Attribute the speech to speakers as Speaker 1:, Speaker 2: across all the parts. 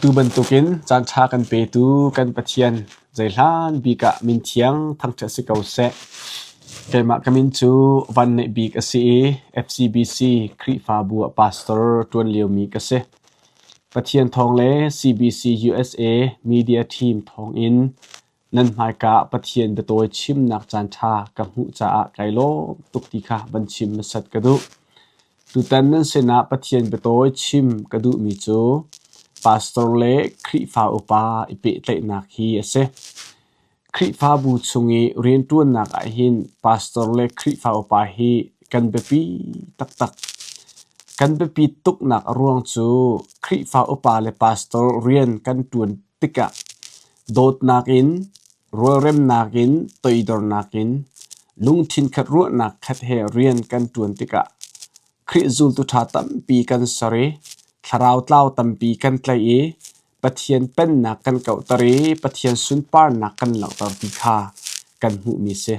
Speaker 1: Tu bantukin caanṭha kan petu kan Pathian zeihlan bik ah min thiang thangṭhat si ko seh. Keimah ka min cu Van Neih Bik a si i FCBC Khrihfabu ah pastor ṭuan liomi ka si. Pathian thawng le CBC USA Media Team thawngin nan hmaika ah Pathian biatawi chimnak caanṭha ka hmuh caah kai lawm tuk ti kha van chim hmasat ka duh. Tutan nan sinah Pathian biatawi chim ka duhmi cu pastor le Khrihfa upa i pehtlaihnak hi a si. Khrihfabu chung i rianṭuannak ahhin pastor le Khrihfa upa hi kan biapi taktak. Kan biapit tuknak a ruang cu Khrihfa upa le pastor rian kan ṭuan tikah dawtnak in, rualremnak in, toidornak in, lungthin khat ruahnak khat he rian kan ṭuan tikah Khrih zultu ṭha tampi kan ser i thlarau tlau tampi kan tlaih i Pathian Pennak kan kauhter i Pathian sunparnak kan langhter ti kha kan hmuhmi si.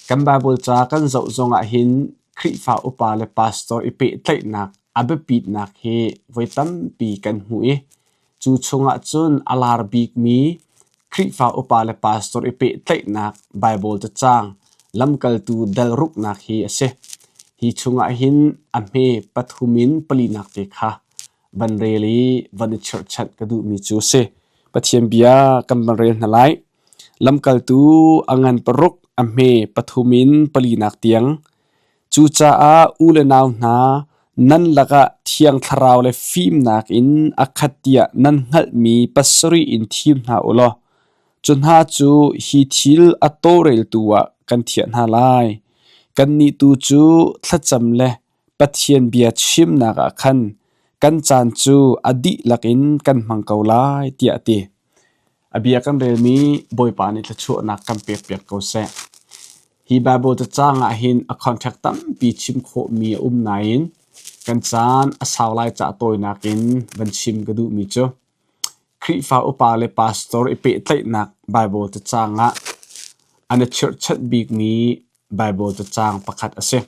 Speaker 1: Kan Baibal ca kan zoh zongah hin Khrihfa upa le pastor i pehtlaihnak a biapitnak hi voi tampi kan hmuh i cu chungah cun a lar bikmi Khrihfa upa le pastor i pehtlaihnak Baibal cacang lamkaltu dal ruknak hi a si. Hi chungah hin a hme pathum in palinak te kha van rel i van i chirhchanh ka duhmi cu a si. Pathian bia kan van rel hna lai. Lamkaltu a ngan paruk, a hme pathum in palinak tiang. Cucaah u le nau hna, nan lakah Thiang Thlarau le fimnak in a khat tiah nan hngalhmi pasarih in thim hna u law, cu hna cu hi thil a tawlreltu ah kan thiah hna lai. Kannih tu cu thlacam le Pathian bia chimnak ah khan kan caan cu a dihlak in kan hmang ko lai tiah a ti. A bia kan relmi Bawipa nih thluachuahnak kan pekpiak ko seh. Hi Baibal cacang ah hin a contract tampi chim khawhmi a um nain kan caan a sau lai ca tawinak in van chim ka duhmi cu Khrihfa upa le pastor i pehtlaihnak Baibal cacang ah an i chirhchanh bikmi Baibal cacang pakhat a si.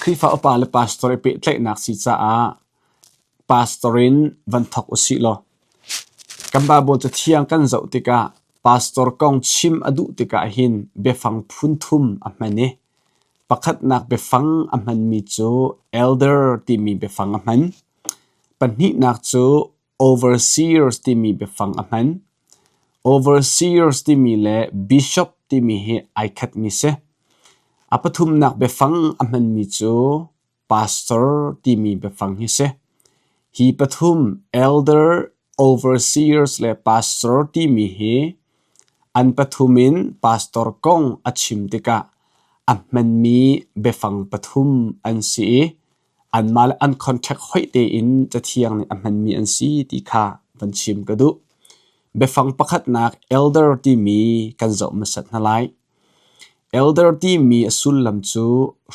Speaker 1: Khrihfa upa le pastor i pehtlaihnak si caah pastor in van thawk usih law kan Baibal cathiang kan zoh tikah pastor kong chim a duh tikah hin biafang phun thum a hman i pakhatnak biafang a hmanmi cu elder timi biafang a hman. Pahnihnak cu overseers timi biafang a hman. Overseers timi le bishop timi hi ai khatmi si. A pathumnak biafang a hmanmi cu pastor timi biafang hi si. Hi pathum elder, overseers le pastor timi hi an pathum in pastor kong a chim tikah a hmanmi biafang pathum an si i anmah le an contract hoih tein Cathiang nih a hmanmi an si ti kha van chim ka duh. Biafang pakhatnak elder timi kan zoh hmasat hna lai. Elder timi a sullam cu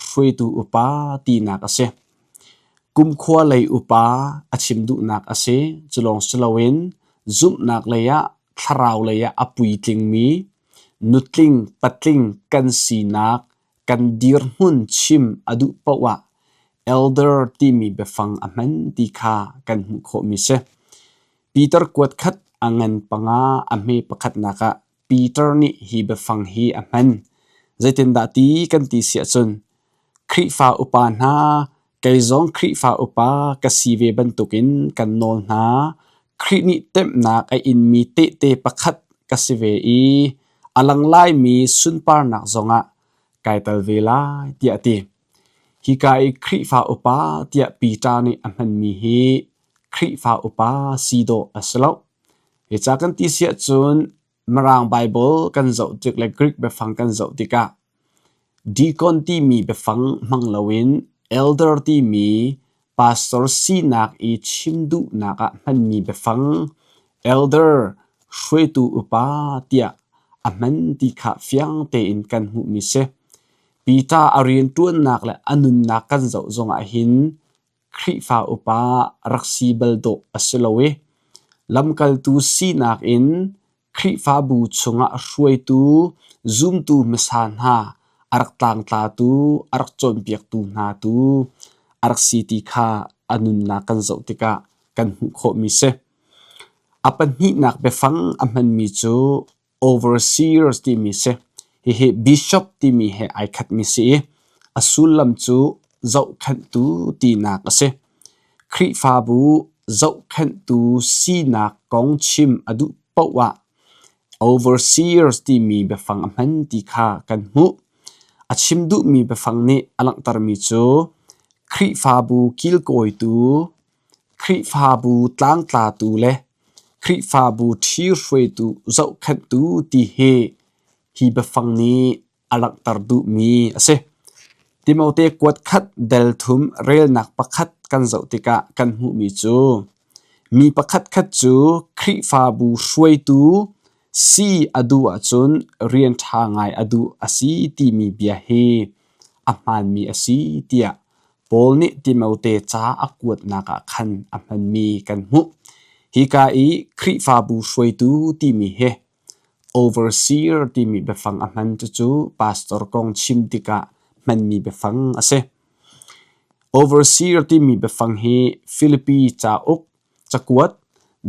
Speaker 1: hruaitu upa tinak a si. Kumkhua lei upa a chim duhnak a si. Cu lawng si loin zumhnak lei ah thlarau lei ah a puitlingmi nutling patling kan sinak Kan dirhmun chim a duh paoh ah elder timi biafang a hman ti kha kan hmuh khawhmi si. Peter kuat khat a ngan panga a hme pakhatnak ah Peter nih hi biafang hi a hman. Zeitindah ti kan ti si ahcun Khrihfa upa hna kei zong Khrihfa upa ka si ve bantukin kan nawl hna. Khrih nih temhnak a inmi tehte pakhat ka si ve i a lang laimi sunparnak zongah kai tel ve lai tiah a ti. Hika i Khrihfa upa tiah Peter nih a hmanmi hi Khrihfa upa si dawh a si lo. Hi ca kan ti si ahcun Mirang Baibal kan zoh tik le Greek biafang kan zoh tikah deacon timi biafang hmang loin elder timi pastor sinak i chim duhnak ah hmanmi biafang elder hruaitu upa tiah a hman ti kha fiang tein kan hmuhmi si. Peter a rianṭuannak le a nunnak kan zoh zongah hin Khrihfa upa rak si bal dawh a si lo i lamkaltu sinak in Khrihfabu chungah hruaitu zumtu hmasa hna a rak tlangtlatu, a rak cawnpiaktu hna tu a rak si ti kha a nunnak kan zoh tikah kan hmuh khawhmi si. A pahnihnak biafang a hmanmi cu overseers timi si. Hihi bishop timi he ai khatmi si i a sullam cu zohkhenhtu tinak a si. Khrihfabu zohkhenhtu sinak kong chim a duh paoh ah overseers timi biafang a hman ti kha kan hmuh. A chim duhmi biafang nih a langhtermi cu Khrihfabu kilkawitu, Khrihfabu tlangtlatu le Khrihfabu ṭhihruaitu zohkhenhtu ti hi hi biafang nih a langhter duhmi a si. Timote kuat khat del thum relnak pakhat kan zoh tikah kan hmuhmi cu mi pakhatkhat cu Khrihfabu hruaitu si a duh ahcun rian ṭha ngai a duh a si timi bia hi a hmaanmi a si tiah Paul nih Timote ca a kuatnak ah khan a hmanmi kan hmuh. Hika i Khrihfabu hruaitu timi hi overseer timi biafang a hman cucu pastor kong chim tikah hmanmi biafang a si. Overseer timi biafang hi Filipi cauk cakuat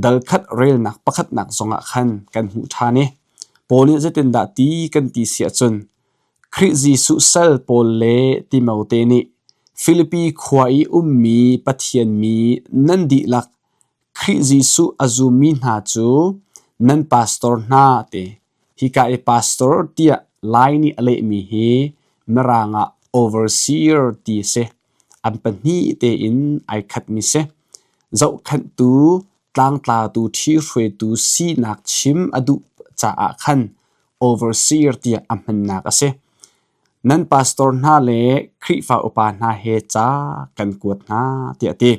Speaker 1: dalkhat relnak pakhatnak zongah khan kan hmuh ṭhan i Paul nih zeitindah ti kan ti si ahcun Khrih Jesuh sal pawl le Timote nih Filipi khua i ummi Pathian mi nan dihlak Khrih Jesuh a zummi hna cu nan pastor hna ti. Hika i pastor tiah Lai nih a lehmi hi Mirang ah overseer ti a si. An pahnih tein ai khatmi si. Zohkhenhtu, tlangtlatu, ṭhihruaitu sinak chim a duh caah khan overseer tiah a hmannak a si. Nan pastor hna le Khrihfa upa hna he ca kan kuat hna tiah a ti.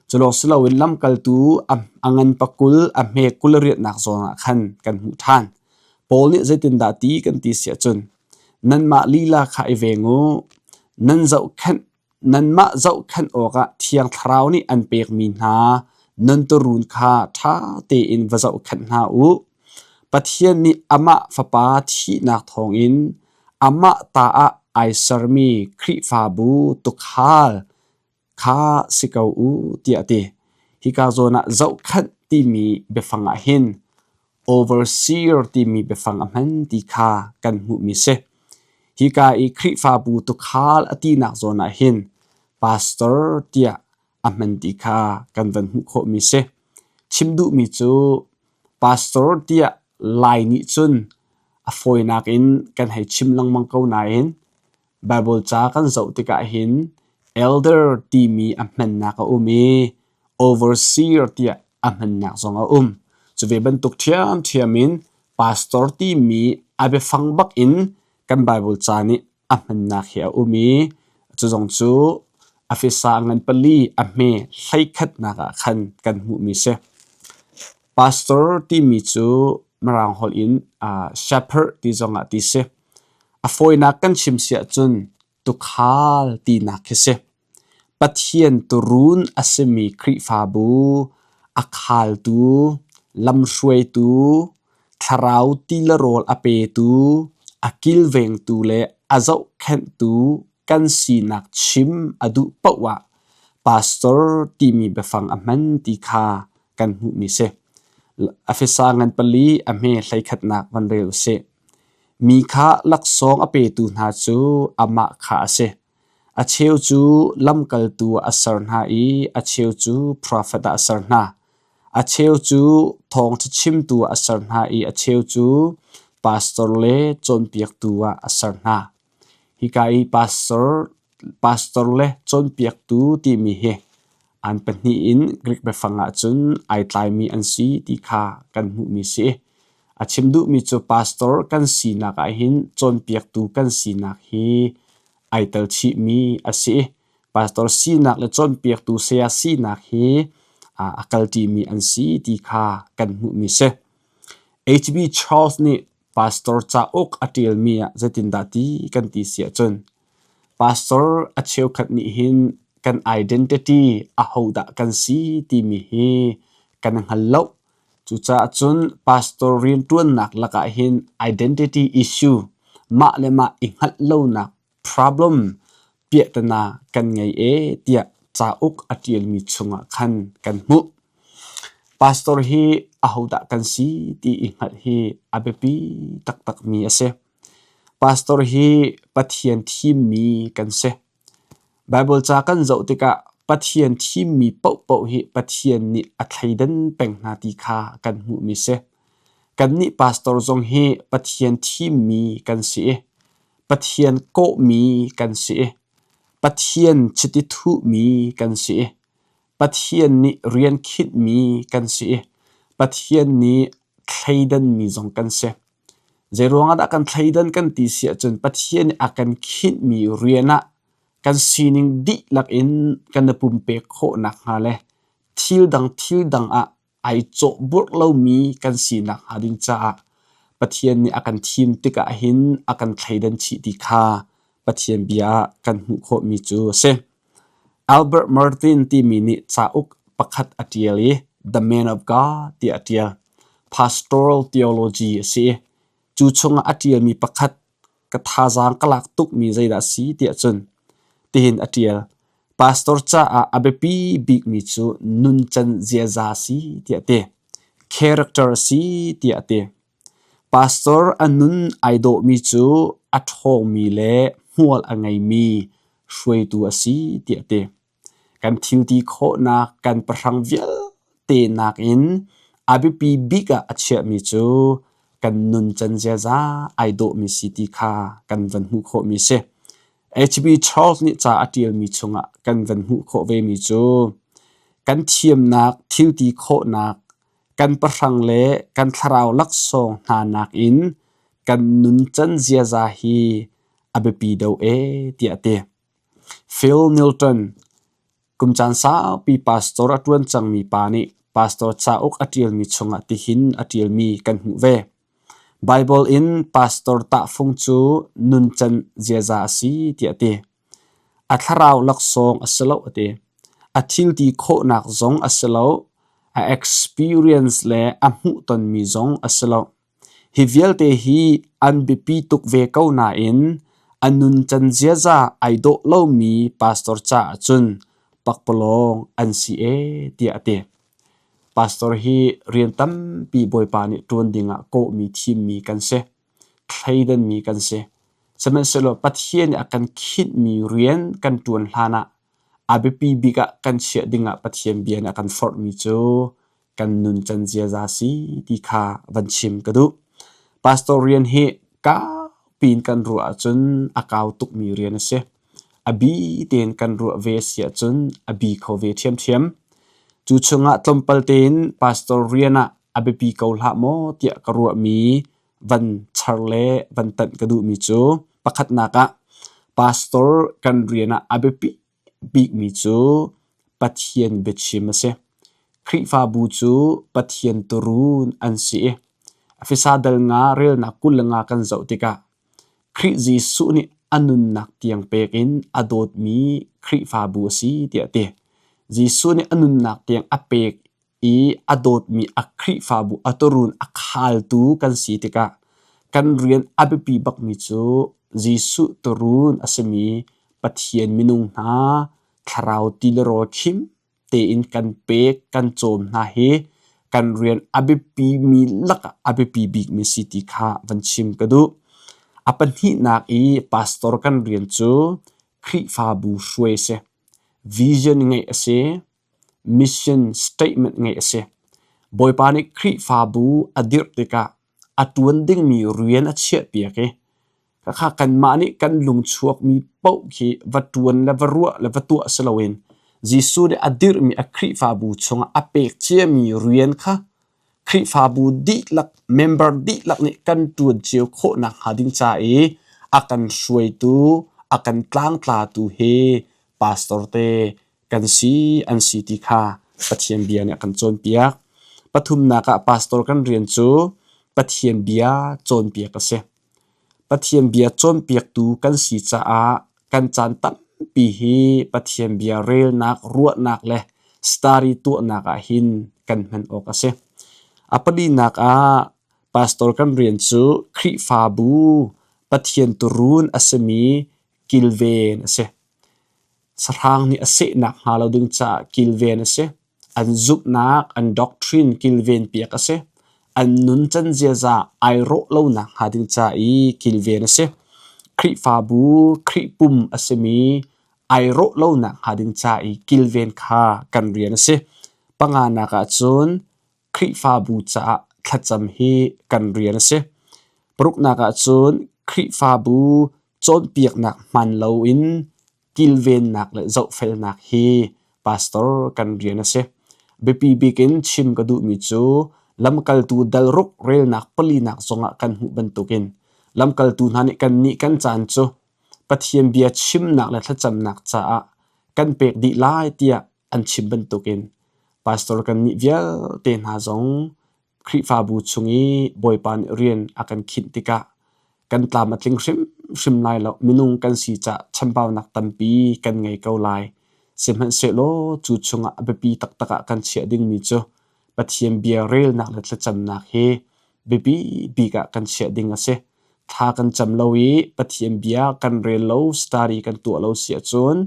Speaker 1: Cu lawng si loin lamkaltu a ngan pakul a hme 20 riatnak zawn ah khan kan hmuh ṭhan. Paul nih zeitindah ti kan ti si ahcun nanmah lila kha i veng u, nan zohkhenh Nanmah zohkhenh awkah Thiang Thlarau nih an pekmi hna nan tuurun kha ṭha tein va zohkhenh hna u. Pathian nih amah Fapa thihnak thawngin amah ta ah ai sermi Khrihfabu tuukhal kha si ko u tiah a ti. Hika zawn ah zohkhenh timi biafang ah hin overseer timi biafang a hman ti kha kan hmuhmi si. Hika i Khrihfabu tuukhal a tinak zawn ah hin pastor tiah a hman ti kha kan van hmuh khawhmi si. Chim duhmi cu pastor tiah Lai nih cun a fawinak in kan hei chim lengmang ko nain Baibal ca kan zoh tikah hin elder timi a hmannak a um i overseer tiah a hmannak zong a um. Cu ve bantuk ṭhiamṭhiam in pastor timi a biafang bak in kan Baibal ca nih a hmannak hi a um i cu zong cu Efesa ngan pali a hme hleikhatnak ah khan kan hmuhmi si. Pastor timi cu Mirang holh in shepherd ti zong ah ti si. A fawinak kan chim si ahcun tuukhal tinak khi si. Pathian tuurun a simi Khrihfabu a khaltu, lamhruaitu, thlarau ti le rawl a petu, a kilvengtu le a zohkhenhtu kan sinak chim a duh paoh ah pastor timi biafang a hman ti kha kan hmuhmi si. Efesa ngan pali a hme 11nak van rel u sih. Mi kha laksawng a petu hna cu amah kha a si. A cheu cu lamkaltu ah a ser hna i a cheu cu profet ah a ser hna. A cheu cu thawngṭha chimtu ah a ser hna i a cheu cu pastor le cawnpiaktu ah a ser hna. Hika i pastor le cawnpiaktu timi hi an pahnih in Greek biafang ahcun ai tlaimi an si ti kha kan hmuhmi si. A chim duhmi cu pastor kan sinak ahhin cawnpiaktu kan sinak hi ai tel chihmi a si. Pastor sinak le cawnpiaktu saya sinak hi a kalṭimi an si ti kha kan hmuhmi si. H.B. Charles nih pastor cauk a ṭialmi ah zeitindah ti kan ti si ahcun pastor a cheukhat nih hin kan identity ahodah kan si timi hi kan hngal lo. Cucaah cun pastor rianṭuannak lakah hin identity issue mah le mah i hngalh lonak problem piahtana kan ngei ee tiah cauk a ṭialmi chungah khan kan hmuh. Pastor hi ahodah kan si ti i hngalh hi a biapi taktakmi a si. Pastor hi Pathian thimmi kan si. Baibal ca kan zoh tikah Pathian thimmi paohpaoh hi Pathian nih a thleidan peng hna ti kha kan hmuhmi si. Kannih pastor zong hi Pathian thimmi kan si i Pathian kawhmi kan si i Pathian chiti thuhmi kan si i Pathian nih rian khinhmi kan si i Pathian nih thleidanmi zong kan si. Zeiruangah dah kan thleidan kan ti si ahcun Pathian nih a kan khinhmi rian ah kan sining dihlak in kan i pumpek khawh nakhnga le thil dang thil dang ah ai cawhburh lomi kan si nakhnga ding caah Pathian nih a kan thim tikah hin a kan thleidan chih ti kha Pathian bia ah kan hmuh khawhmi cu a si. Albert Martin timi nih cauk pakhat a ṭial i The Man of God tiah a ṭial. Pastoral theology a si i cu chungah a ṭialmi pakhat ka thazaang ka lak tukmi zeidah a si tiah cun tihin a ṭial. Pastor caah a biapi bikmi cu nuncan ziaza a si tiah a ti. Character a si tiah a ti. Pastor a nun ai dawhmi cu a ṭhawngmi le hmual a ngeimi hruaitu a si tiah a ti. Kan thilti khawhnak kan pahrang vialte nakin a biapi bik ah a chiahmi cu kan nuncan ziaza ai dawhmi si ti kha kan van hmuh khawhmi si. H.B. Charles nih ca a ṭialmi chungah kan van hmuh khawh vemi cu kan thiamnak, thilti khawhnak, kan pahrang le kan thlarau laksawng hna nakin kan nuncan ziaza hi a biapi deuh ee tiah a ti. Phil Nilton, kum caan saupi pastor a ṭuan cangmi pa nih pastor cauk a ṭialmi chungah tihin a ṭialmi kan hmuh ve. Baibal in pastor tahfung cu nuncan ziaza a si tiah a ti. A thlarau laksawng a si lo a ti. A thilti khawhnak zong a si lo. A experience le a hmuhtonmi zong a si lo. Hi vialte hi an biapi tuk ve ko nain a nuncan ziaza ai dawh lomi pastor caah cun pakpalawng an si ee tiah a ti. Pastor hi rian tampi Bawipa nih ṭuan dingah kawhmi thimmi kan si. Thleidanmi kan si. Sihmanhsehlaw Pathian nih a kan khinhmi rian kan ṭuan hlanah a biapi bik ah kan chiah dingah Pathian bia nih a kan forhmi cu kan nuncan ziaza si ti kha van chim ka duh. Pastor rian hi kaupi in kan ruah ahcun a kau tukmi rian a si. A bi tein kan ruah ve si ahcun a bi kho ve ṭhiamṭhiam. Cu chungah tlawmpal tein pastor rian ah a biapi ko hlah maw tiah ka ruahmi van char le van tanh ka duhmi cu pakhatnak ah pastor kan rian ah a biapi bikmi cu Pathian biachim a si. Khrihfabu cu Pathian turuun an si i Efesa dal nga relnak 25 kan zoh tikah Khrih Jesuh nih a nunnak tiang pek in a dawtmi Khrihfabu a si tiah a ti. Jesuh nih a nunnak tiang a pek i a dawtmi a Khrihfabu a turuun a khaaltu kan si tikah kan rian a biapi bakmi cu Jesuh turuun a simi Pathian minung hna thlarau ti le rawl khim tein kan pek kan cawm hna hi kan rian a biapimi lakah a biapi bikmi si ti kha van chim ka duh. A pahnihnak i pastor kan rian cu Khrihfabu hruai a si. Vision ngeih a si. Mission statement ngeih a si. Bawipa nih Khrihfabu a dirh tikah a ṭuan dingmi rian a chiahpiak i khakha kanmah nih kan lungchuakmi paoh khi va ṭuan le va ruah le va tuah si loin Jesuh nih a dirhmi a Khrihfabu chungah a pek ciami rian kha Khrihfabu dihlak member dihlak nih kan ṭuan cio khawh nakhnga ding ca i a kan hruaitu, a kan tlangtlatu hi pastor te kan si an si ti kha Pathian bia nih a kan cawnpiak. Pathumnak ah pastor kan rian cu Pathian bia cawnpiak a si. Pathian bia cawnpiaktu kan si caah kan caan tampi hi Pathian bia relnak, ruahnak le study tuahnak ah hin kan hman awk a si. A palinak ah pastor kan rian cu Khrihfabu Pathian turuun a simi kilven a si. Sahrang nih a seh nakhnga lo ding caah kilven a si. An zumhnak, an doctrine kilven piak a si. An nuncan ziaza ai rawh lonak hnga ding ca i kilven a si. Khrihfabu, Khrih pum a simi ai rawh lonak hnga ding ca i kilven kha kan rian a si. Panganak ahcun Khrihfabu caah thlacam hi kan rian a si. Paruknak ahcun Khrihfabu cawnpiaknak hmaan loin kilvennak le zohfelnak hi pastor kan rian a si. Biapi bik in chim ka duhmi cu lamkaltu dal ruk relnak palinak zongah kan hmuh bantukin lamkaltu hna nih kannih kan caan cu Pathian bia chimnak le thlacamnak caah kan pek dih lai tiah an chim bantukin pastor kannih vialte hna zong Khrihfabu chung i Bawipa nih rian a kan khinh tikah kan tlam a tling hrimhrim lai lo. Minung kan si caah chambaunak tampi kan ngei ko lai. Sihmanhsehlaw cu chungah a biapi taktak ah kan chiah dingmi cu Pathian bia relnak le thlacamnak hi biapi bik ah kan chiah ding a si. Thla kan cam lo i Pathian bia kan rel lo, study kan tuah lo si ahcun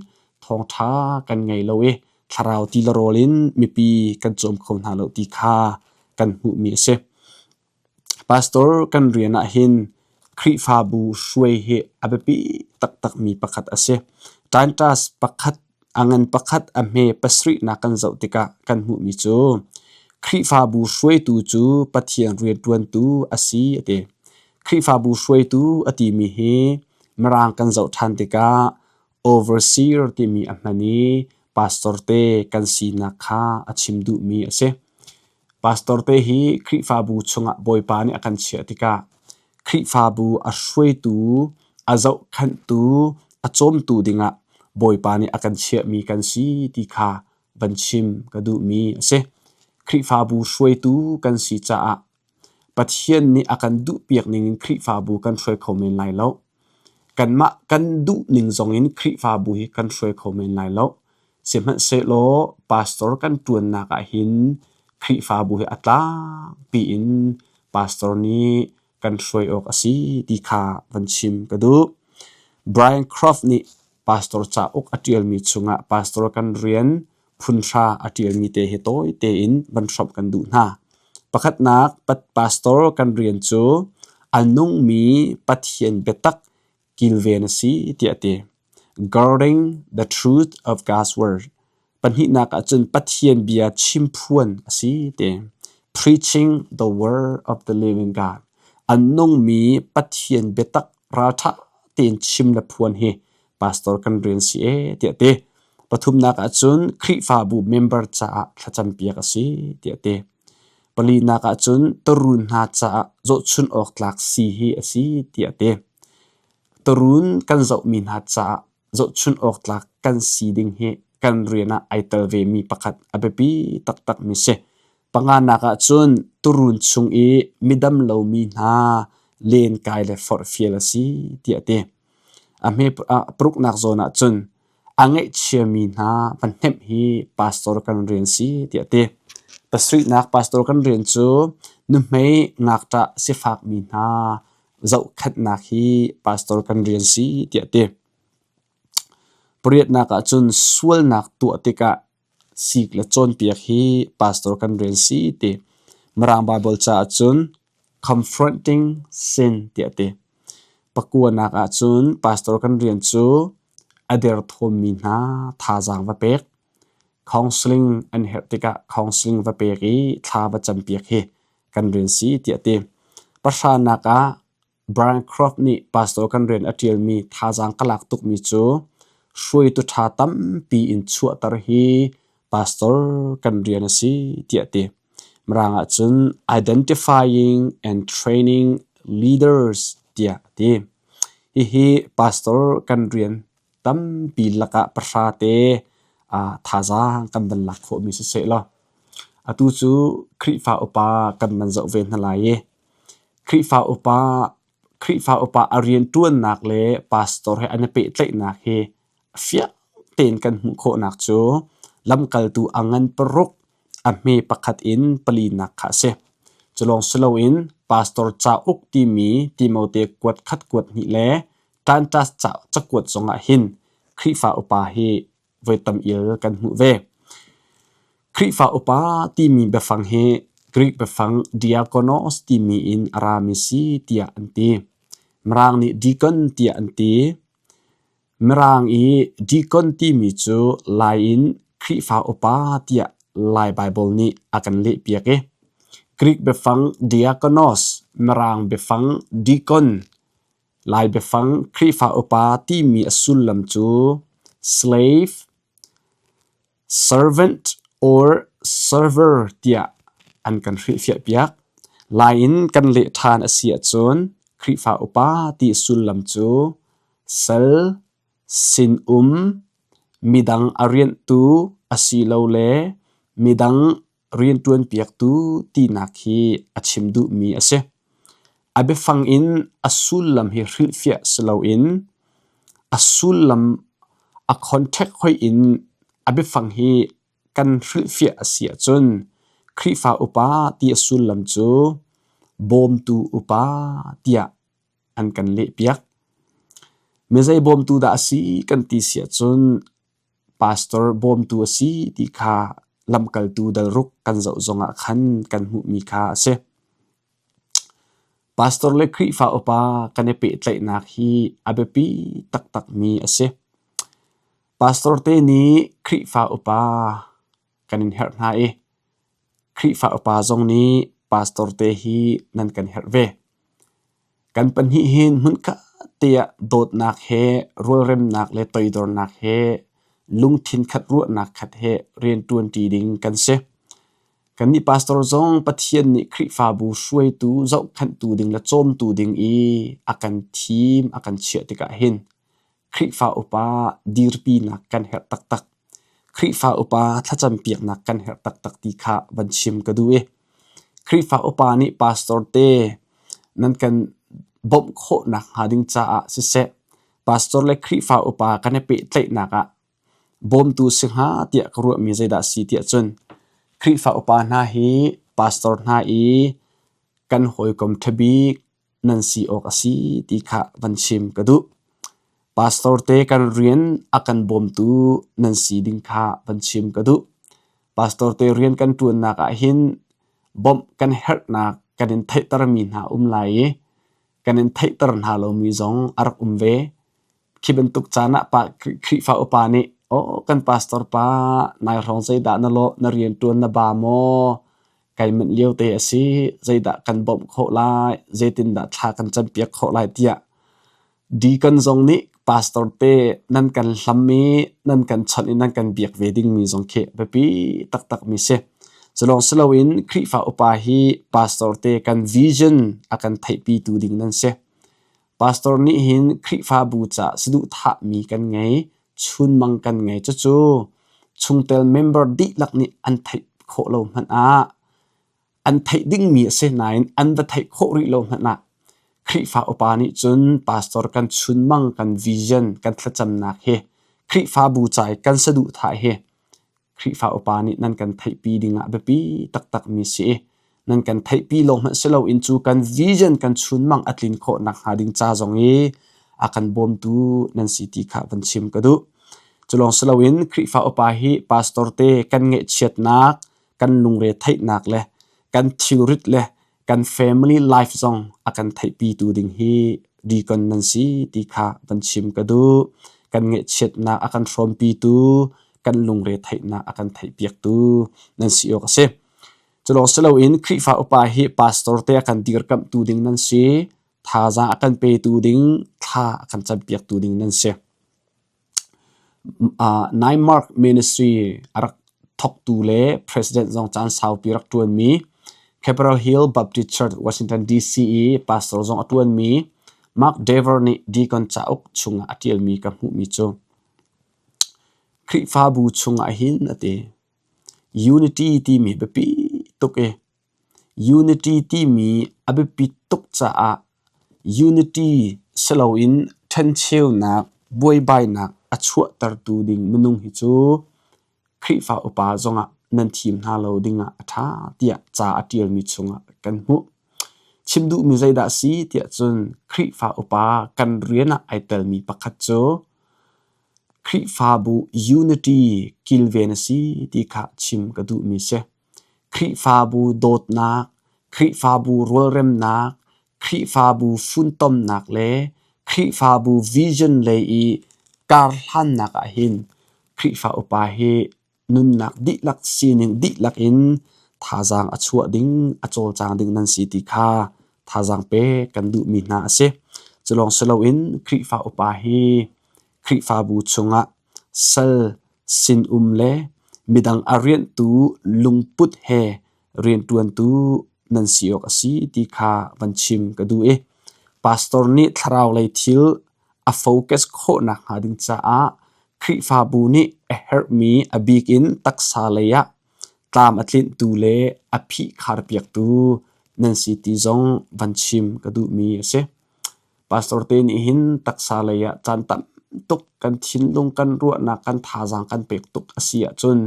Speaker 1: thawngṭha kan ngei lo i thlarau ti le rawl in mipi kan cawm kho hna lo ti kha kan hmuhmi a si. Pastor kan rian ah hin Khrihfabu hruai hi a biapi taktakmi pakhat a si. Titus pakhat a ngan pakhat a hme pasarihnak kan zoh tikah kan hmuhmi cu Khrihfabu hruaitu cu Pathian rianṭuantu a si a ti. Khrihfabu hruaitu a timi hi Mirang kan zoh ṭhan tikah overseer timi a hman i pastor te kan sinak kha a chim duhmi a si. Pastor te hi Khrihfabu chungah Bawipa nih a kan chiah tikah Khrihfabu a hruaitu, a zohkhenhtu, a cawmtu dingah Bawipa nih a kan chiahmi kan si ti kha van chim ka duhmi a si. Khrihfabu hruaitu kan si caah Pathian nih a kan duhpiak ningin Khrihfabu kan hruai kho men lai lo. Kanmah kan duh ning zongin Khrihfabu hi kan hruai kho men lai lo. Sihmanhsehlaw pastor kan ṭuannak ahhin Khrihfabu hi a tlangpi in pastor nih kan hruai awk a si ti kha van chim ka duh. Brian Croft nih pastor cauk a ṭialmi chungah pastor kan rian phunhra a ṭialmi te hi tawi tein van hrawmh kan duh hna. Pakhatnak, pastor kan rian cu a nungmi Pathian biatak kilven a si tiah a ti. Guarding the truth of God's word. Pahnihnak ahcun Pathian bia chimphuan a si ti. Preaching the word of the living God. A nungmi Pathian biatak ralṭha tein chim le phuan hi pastor kan rian si ee tiah ti. Pathumnak ahcun Khrihfabu member caah thlacampiak a si tiah ti. Palinak ahcun turun hna caah zohchun awk tlak si hi a si tiah ti. Turun kan zohmi hna caah zohchun awk tlak kan si ding hi kan rian ah ai tel vemi pakhat a biapi taktakmi si. Panganak ahcun turun chung i midam lomi hna lenkai le forhfial a si tiah a ti. A hme paruknak zawn ahcun a ngaihchiami hna van hnemh hi pastor kan rian si tiah a ti. Pasarihnak pastor kan rian cu nuhmei ngakṭah sifakmi hna zohkhenhnak hi pastor kan rian si tiah a ti. Pariatnak ahcun sualnak tuah tikah sik le cawnpiak hi pastor kan rian si ti. Mirang Baibal caah cun confronting sin tiah a ti. Pakuanak ahcun pastor kan rian cu a derthawmmi hna thazaang va pek, counseling an herh tikah counseling va pek i thla va campiak hi kan rian si tiah a ti. Pahranak ah Brian Croft nih pastor kan rian a ṭialmi thazaang ka lak tukmi cu hruaitu ṭha tampi in chuahter hi pastor kan rian a si tiah a ti. Mirang ahcun identifying and training leaders tiah a ti. Hihi pastor kan rian tampi lakah pahra te thazaang kan van lak khawhmi siseh law atu cu Khrihfa upa kan van zoh ve hna lai i Khrihfa upa Khrihfa upa a rianṭuannak le pastor he an i pehtlaihnak hi fiang tein kan hmuh khawhnak cu lamkaltu a ngan paruk a hme pakhat in palinak kha a si. Cu lawng si loin pastor cauk timi Timote kuat khat kuat hnih le Titus cakuat zongah hin Khrihfa upa hi voi tam il kan hmuh ve. Khrihfa upa timi biafang hi Greek biafang diakonos timi in a rami si tiah an ti. Mirang nih deacon tiah an ti. Mirang i deacon timi cu Lai in Khrihfa upa tiah Lai Baibal nih a kan lehpiak i Greek biafang diakonos, Mirang biafang deacon, Lai biafang Khrihfa upa timi a sullam cu slave, servant or server tiah an kan hrilhfiahpiak. Lai in kan leh ṭhan a si ahcun Khrihfa upa ti sullam cu sal, sinum, midang a rianhtu asilole midang rianṭuanpiaktu tinak hi a chim duhmi a si. A biafang in a sullam hi hrilhfiah si loin a sullam a contact hoih in a biafang hi kan hrilhfiah a si ahcun Khrihfa upa ti a sullam cu bawmtu upa tiah an kan lehpiak. Mizei bawmtu dah a si kan ti si ahcun pastor bawmtu a si ti kha lamkaltu dal ruk kan zoh zongah khan kan hmuhmi kha a si. Pastor le Khrihfa upa kan i pehtlaihnak hi a biapi taktakmi a si. Pastor te nih Khrihfa upa kan in herh hna i Khrihfa upa zong nih pastor te hi nan kan herh ve. Kan pahnih hin hmunkhat te ah dawtnak he rualremnak le toidornak he lungthin khat ruahnak khat he rianṭuanṭi ding kan si. Kannih pastor zong Pathian nih Khrihfabu hruaitu, zohkhenhtu ding le cawmtu ding i a kan thim, a kan chiah tikah hin Khrihfa upa dirpinak kan herh taktak. Khrihfa upa thlacampiaknak kan herh taktak ti kha van chim ka duh i Khrihfa upa nih pastor te nan kan bawmh khawhnak hnga ding caah siseh, pastor le Khrihfa upa kan i pehtlaihnak ah bawmtu si hnga tiah ka ruahmi zeidah a si tiah cun Khrihfa upa hna hi pastor hna i kan hawikom ṭhabik nan si awk a si ti kha van chim ka duh. Pastor te kan rian a kan bawmtu nan si ding kha van chim ka duh. Pastor te rian kan ṭuannak ah hin bawmh kan herhnak kan in theihtermi hna um lai i kan in theihter hna lomi zong a rak um ve. Khi bantuk caan ah pa Khrihfa upa nih aw kan pastor pa nai hrawng zeidah na lawh na rianṭuan na ba maw kai manh lio te a si zeidah kan bawmh khawh lai zeitindah thla kan campiak khawh lai tiah deacon zong nih pastor te nan kan hlam i nan kan chawnh i nan kan biak ve dingmi zong khi biapi taktakmi si. Culawng si loin Khrihfa upa hi pastor te kan vision a kan theihpitu ding nan si. Pastor nih hin Khrihfabu caah saduhthahmi kan ngei, chunmang kan ngei. Cucu chungtel member dihlak nih an theih khawh lo hmanh ah an theih dingmi a si nain an va theih khawh rih lo hmanh ah Khrihfa upa nih cun pastor kan chunmang, kan vision, kan thlacamnak hi Khrihfabu ca i kan saduhthah hi Khrihfa upa nih nan kan theihpi dingah biapi taktakmi si i nan kan theihpi lawng hmanh si loin cu kan vision kan chunmang a tlin khawh nakhnga ding ca zong i a kan bawmtu nan si ti kha van chim ka duh. Cu lawng si loin Khrihfa upa hi pastor te kan ngaihchiatnak, kan lungre theihnak le kan thilrit le kan family life zong a kan theihpitu ding hi deacon nan si ti kha van chim ka duh. Kan ngaihchiatnak a kan hrawmpitu, kan lungre theihnak a kan theihpiaktu nan si awk a si. Cu lawng si loin Khrihfa upa hi pastor te a kan dirkamhtu ding nan si, thazaang a kan petu ding, thla a kan campiaktu ding nan si. Nine-Mark Ministry a rak thawktu le president zong caan saupi rak ṭuanmi Capitol Hill Baptist Church, Washington DC i pastor zong a ṭuanmi Mark Dever nih Deacon cauk chungah a ṭialmi ka hmuhmi cu Khrihfabu chungah hin a ti. Unity timi biapi tuk i Unity timi a biapit tuk caah unity si loin ṭhencheunak, buaibainak a chuahtertu ding minung hi cu Khrihfa upa zongah nan thim hna lo dingah a ṭha tiah ca a ṭialmi chungah kan hmuh. Chim duhmi zeidah a si tiah cun Khrihfa upa kan rian ah ai telmi pakhat cu. Khrihfabu unity kilven a si ti kha chim ka duhmi si. Khrihfabu dawtnak, Khrihfabu rualremnak, Khrihfabu funtomnak le Khrihfabu vision lei i karhlannak ahhin Khrihfa upa hi nunnak dihlak sining dihlak in thazaang a chuah ding, a cawlcang ding nan si ti kha thazaang pek kan duhmi hna a si. Cu lawng si loin Khrihfa upa hi Khrihfabu chungah sal, sinum le midang a rianhtu lungput he rianṭuantu nan si awk a si ti kha van chim ka duh i pastor nih thlarau lei thil a focus khawh nakhnga ding caah Khrihfabu nih a herhmi a bik in taksa lei ah tlam a tlinhtu le a phihkharpiaktu nan si ti zong van chim ka duhmi a si. Pastor te nih hin taksa lei ah caan tam tuk kan thinlung, kan ruahnak, kan thazaang kan pek tuk a si ahcun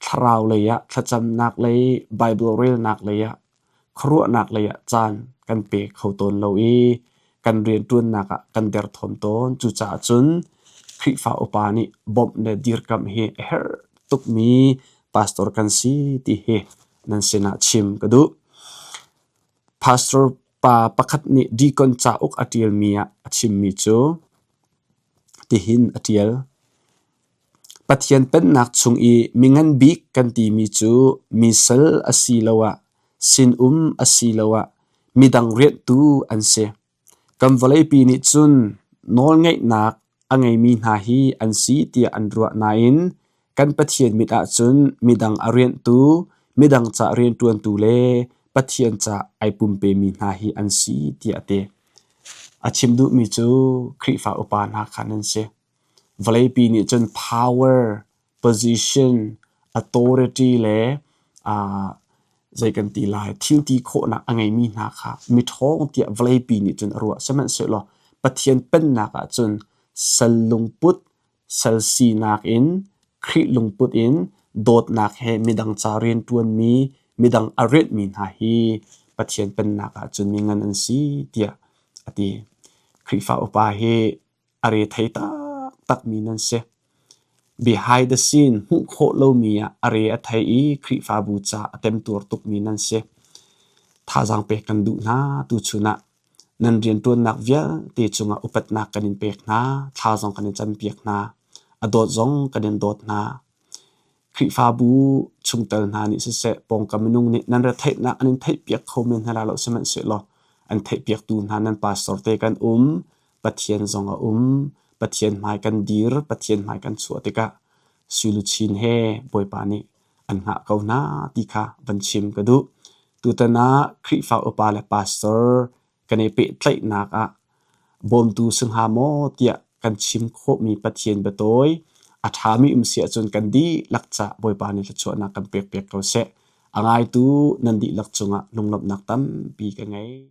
Speaker 1: thlarau lei ah thlacamnak lei, Bible relnak lei ah khuaruahnak lei ah caan kan pe kho tawn lo i kan rianṭuannak ah kan derthawm tawn. Cucaah cun Khrihfa upa nih bawmh le dirkamh hi a herh tukmi pastor kan si ti hi nan sinah chim ka duh. Pastor pa pakhat nih deacon cauk a ṭialmi ah a chimmi cu tihin a ṭial. Pathian Pennak chung i mingan bik kan timi cu mi sal asiloah sinum asiloah midang rianhtu an si. Kan vawleipi nih cun nawlngeihnak a ngeimi hna hi an si tiah an ruah nain kan Pathian mit ahcun midang a rianhtu, midang ca rianṭuantu le Pathian ca ai pumpemi hna hi an si tiah a ti. A chim duhmi cu Khrihfa upa hna kha nan si. Vawleipi nih cun power, position, authority le zei kan ti lai thil ti khawhnak a ngeimi hna kha miṭhawng tiah vawleipi nih cun a ruah. Sihmanhsehlaw Pathian Pennak ah cun sal lungput, sal sinak in, Khrih lungput in dawtnak he midang ca rianṭuanmi, midang a rianhmi hna hi Pathian Pennak ah cun mi ngan an si tiah a ti. Khrihfa upa hi a rethei taktakmi nan si. Behind the scene hmuh khawh lomi ah a re a thei i Khrihfabu ca a temtuar tukmi nan si. Thazaang pek kan duh hna tuchun ah nan rianṭuannak vialte cungah upatnak kan in pek hna, thla zong kan in campiak hna, a dawt zong kan in dawt hna. Khrihfabu chungtel hna nih siseh, pawngkam minung nih nan retheihnak an in theihpiak kho men hna lai lo sihmanhsehlaw an theihpiaktu hna nan pastor te kan um, Pathian zong a um. Pathian hmai kan dir, Pathian hmai kan chuah tikah sui luchin he Bawipa nih an hngah ko hna ti kha van chim ka duh. Tutan ah Khrihfa upa le pastor kan i pehtlaihnak ah bawmtu si hnga maw tiah kan chim khawhmi Pathian biatawi a ṭhami um si ahcun kan dihlak cah Bawipa nih thluachuahnak kan pekpiak ko seh. A ngaitu nan dihlak cungah lunglawmhnak tampi ka ngei.